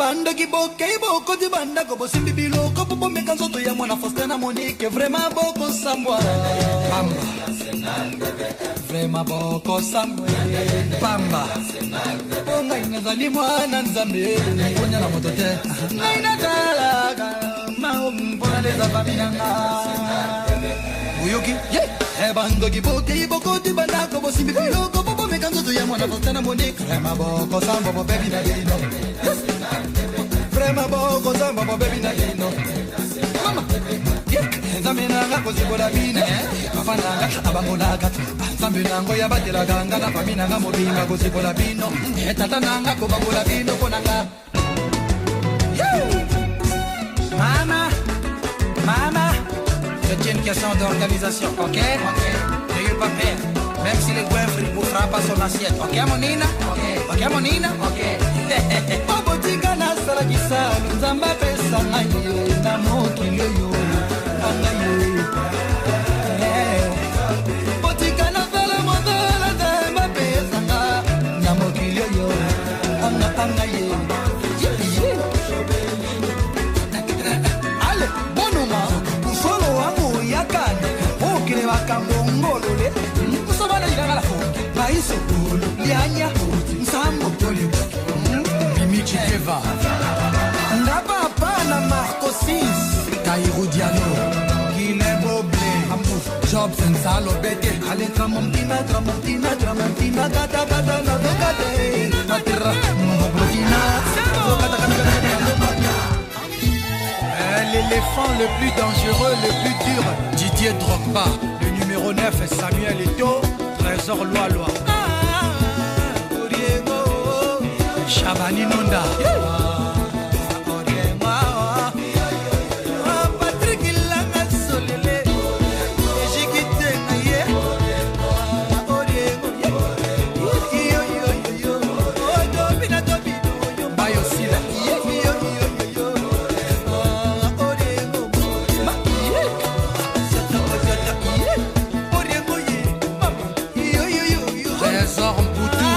Bandoki bokei bokoti bandako bosimbi biloko po bomeka nzoto ya mwana Faustin na Monique vraiment bokosambwa pamba vraiment bokosambwa pamba po ngai nazali mwana Nzambe konya na moto te ngai natalaka mao mpona leza fami na nga oyoki ye eh, bandoki bokei bokoti bandako bosimbi biloko po bomeka nzoto ya mwana Faustin na Monique vraiment bokosambwa bobebi na bino vraiment bokosambwa bobebi na bino mama nzambe nanga kozibola bino papa nanga abangolaka nzambe nango yabatelaka nga na fami nanga mobimba kozibola bino tata nanga kobangola bino mpo nanga. Mama, mama, c'est une question d'organisation, ok? N'ayez pas peur, même si le goinfre ne bouffera pas son assiette, ok monina? Ok monina? Ok. Obotika nasalaki salu nzambe apesa ngai na mokili oyo angai botika nasala mosala nzambe apesa nga na mokili oyo anga anga ye. Ale bonoma kusolo wangu yakane okele makambo ngolole kusobana ilangala baiso lianya nsambo Mimi Chikeva ngapapa na Marco 6 Tairou Diallo Guilain Boblé Jobs Nsalo Bete Ale tramontina tramontina tramontina kata kata na zokate na mbobotina zokata kata kata. L'éléphant le plus dangereux, le plus dur, Didier Drogba. Le numéro 9, Samuel Eto'o, Trésor Lualua. Chabani Nonda. Patrick Langa Solele Ejikite na ye Bayo Sila. Trésor Mputu.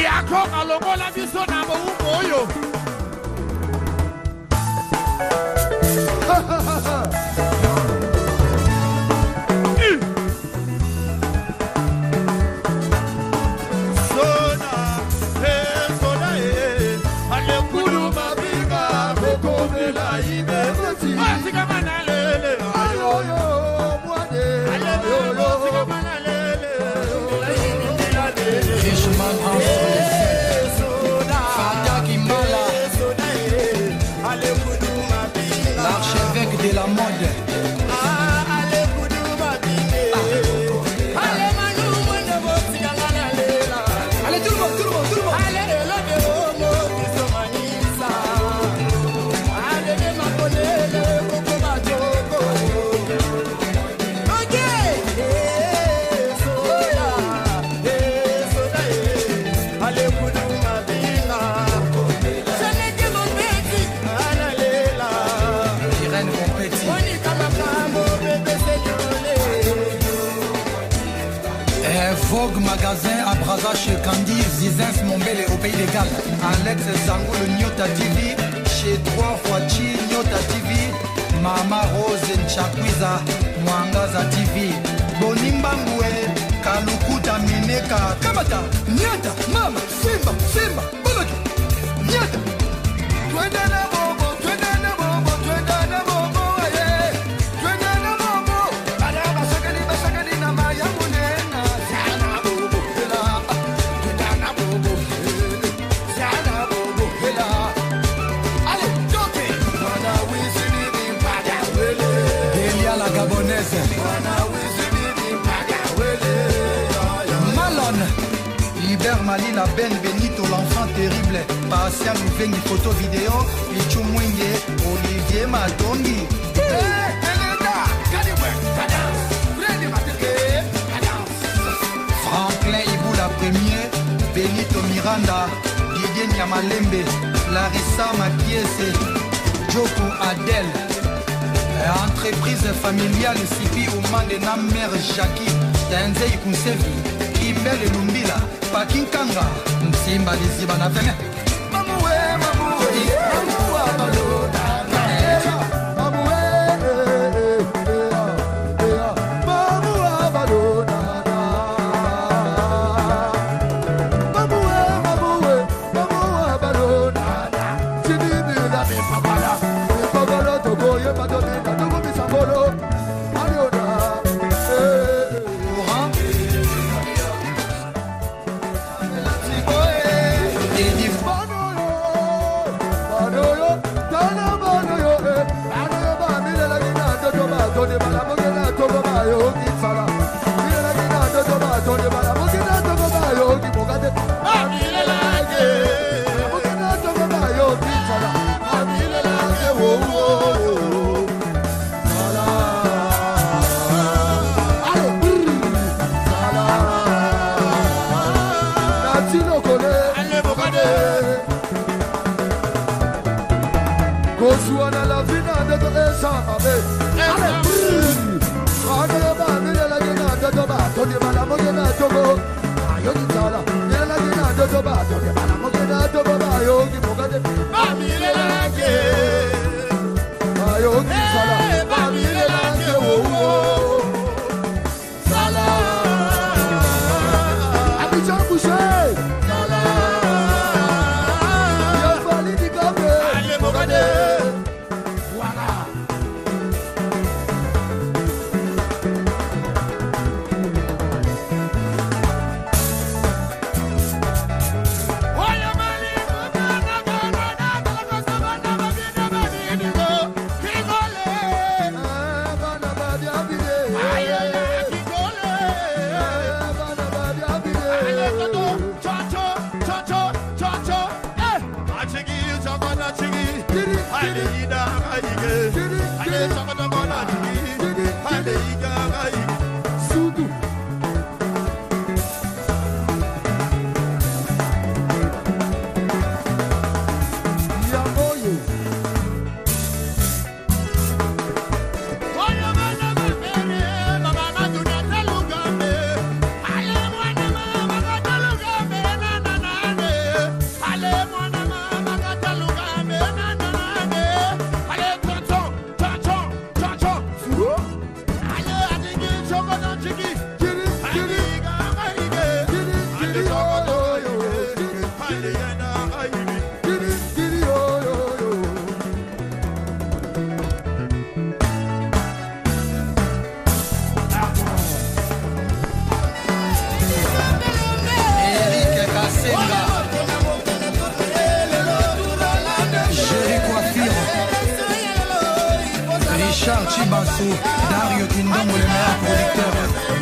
Yakoka longola biso na bowumbu oyo. Sona, eh, sona, eh, alekulu mabinga, bokomela ibe. Asikama na lele, alele, asikama na lele. Richman Fata Kimbala. L'archevêque de la mode. Allez tout le monde, tout le monde, tout le monde. Irène Pompetti. Eh, Vogue Magasin à Brazza chez Candy, Zizens Mombele au Pays des Galles. Alex Zango, le Nyota TV, chez 3 fois Chi Nyota TV. Mama Rose Nchakwiza, Mwangaza TV. Bonimbangwe, Kalukuta Mineka, Kamata, Nyata, Mama, Simba, Simba, Boloki, Nyata. Twende na bobo, twende na bobo. Anglaise. Malon Hubert Malila Ben Benito l'enfant terrible Patient Luvengi photo vidéo Pichu Mwinge Olivier Matongi. Franklin Ibula Premier Benito Miranda Didier Nyamalembe Larissa Makiese Joko Adel. Entreprise familiale Sipi Omande na mère Jackie Tenzei Kunsevi Kimbele Lumbila Pakinkanga Nsimba Liziba na Vene. Mamuwe Mamuwe Mamuwa Balona Dario Kindongo, le meilleur producteur.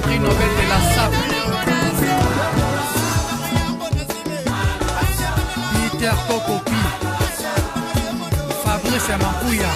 Prix Nobel de la SAP. Nico Kopi, Fabrice Mankuya.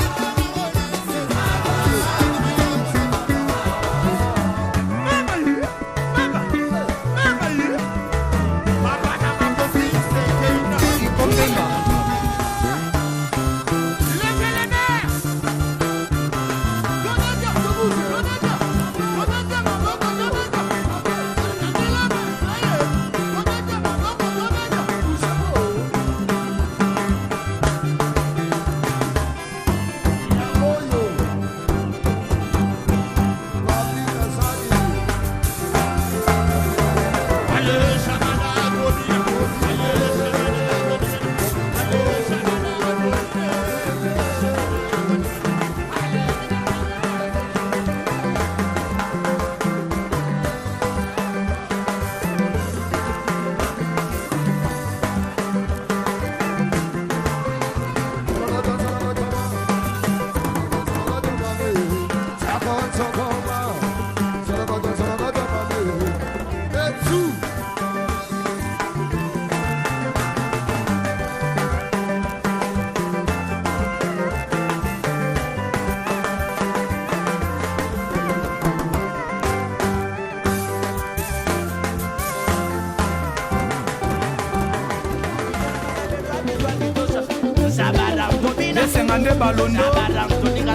Esenga nde balondo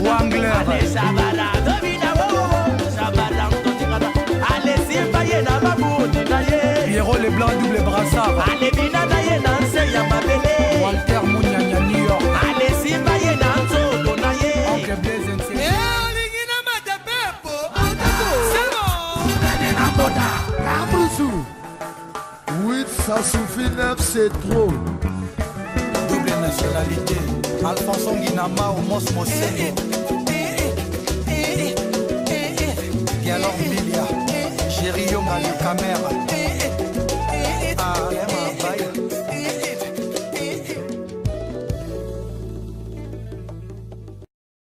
wangler. Pierrot Leblanc, double brassard. Walter Munyanya, New York. Oncle Blaise Nse. Olingi na matapepo. 8, ça suffit, 9, c'est trop. Double nationalité. Alfonso Nginama, Omos Mosene. Galor Bilia. Jerry Yonga, le Camer.